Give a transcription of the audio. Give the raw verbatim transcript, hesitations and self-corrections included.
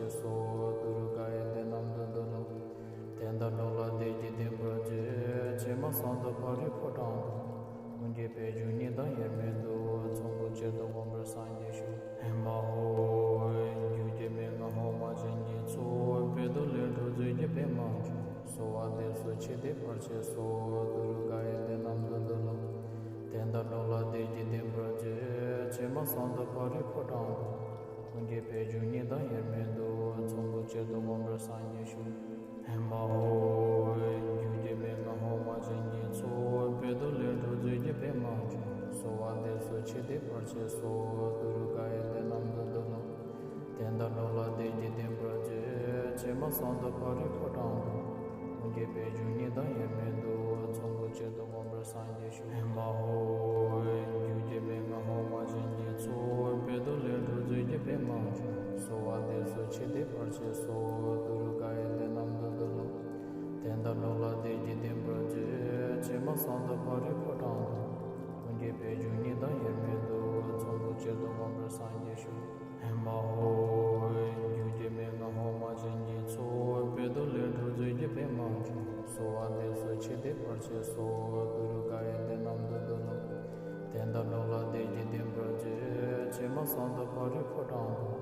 སོགས་ཏུ་རུ་ཀ་ཡེ་ཏེ་ནམ་དུ་དུ་ལོ། དེ་ལྟར་འགྲོ་ལ་བདེ་སྐྱིད་ལྡན་པར་བྱེད། བྱེ་མ་སང་དུ་ཕ་རི་ཕོ་བྲང་དུ། ཀུན་གྱི་དཔལ་འབྱོར་ཉི་ཟླ་དབྱེར་མེད་དུ། ཚོམ་བུ་གཅིག་ཏུ་བསྒོམ་པར་སངས་རྒྱས་ཤོག་ཧེ་མ་ཧོ། རྒྱུ་རྒྱལ་མའི་ང་ཧོ་མ་ཅན་གྱི་ཚོགས། དཔལ་དུ་ལེགས་འགྲུབ་མཛོད་ཀྱི་པདྨ་འབྱུང་། གསོལ་བ་འདེབས་སོ་ཆེ་སྟེ་བར་ཆད་སོགས། ཏུ་རུ་ཀ་ཡེ་ཏེ་ནམ་དུ་དུ་ལོ། དེ་ལྟར་འགྲོ་ལ་བདེ་སྐྱིད་ལྡན་པར་བྱེད། བྱེ་མ་སང་དུ་ཕ་རི་ཕོ་བྲང་དུ། ཀུན་གྱི་དཔལ་འབྱོར་ཉི་ཟླ་དབྱེར་མེད་དུ། ཚོམ་བུ་གཅིག་ཏུ་བསྒོམ་པར་སངས་རྒྱས་ཤོག་ཧེ་མ་ཧོ། རྒྱུ་རྒྱལ་མའི་ང་ཧོ་མ་ཅན་གྱི་ཚོགས། དཔལ་དུ་ལེགས་འགྲུབ་མཛོད་ཀྱི་པདྨ་འབྱུང་། གསོལ་བ་འདེབས་སོ་ཆེ་སྟེ་བར་ཆད་སོགས། ཏུ་རུ་ཀ་ཡེ་ཏེ་ནམ་དུ་དུ་ལོ། དེ་ལྟར་འགྲོ་ལ་བདེ་སྐྱིད་ལྡན་པར་བྱེད། བྱེ་མ་སང་དུ་ཕ་རི་ཕོ་བྲང་དུ། ཀུན་གྱི་དཔལ་འབྱོར་ཉི་ཟླ་དབྱེར་མེད་དུ། ཚོམ་བུ་གཅིག་ཏུ་བསྒོམ་པར་སངས་རྒྱས་ཤོག་ཧེ་མ་ཧོ། རྒྱུ་རྒྱལ་མའི་ང་ཧོ་མ་ཅན་གྱི་ཚོགས། དཔལ་དུ་ལེགས་འགྲུབ་མཛོད་ཀྱི་པདྨ་འབྱུང་། གསོལ་བ་འདེབས་སོ་ཆེ་སྟེ་བར་ཆད་སོགས། ཏུ་རུ་ཀ་ཡེ་ཏེ་ནམ་དུ་དུ་ལོ། དེ་ལྟར་འགྲོ་ལ་བདེ་སྐྱིད་ལྡན་པར་བྱེད། བྱེ་མ་སང་དུ་ཕ་རི་ཕོ་བྲང་དུ། ཀུན་གྱི་དཔལ་འབྱོར་ཉི་ཟླ་དབྱེར་མེད་དུ། ཚོམ་བུ་གཅིག་ཏུ་བསྒོམ་པར་སངས་རྒྱས་ཤོག་ཧེ་མ་ཧོ། རྒྱུ་རྒྱལ་མའི་ང་ཧོ་མ་ཅན་གྱི་ཚོགས། དཔལ་དུ་ལེགས་འགྲུབ་མཛོད་ཀྱི་པདྨ་འབྱུང་། གསོལ་བ་འདེབས་སོ་ཆེ་སྟེ་བར་ཆད་སོགས། ཏུ་རུ་ཀ་ཡེ་ཏེ་ནམ་དུ་དུ་ལོ། དེ་ལྟར་འགྲོ་ལ་བདེ་སྐྱིད་ལྡན་པར་བྱེད། བྱེ་མ་སང་དུ་ཕ་རི་ཕོ་བྲང་དུ།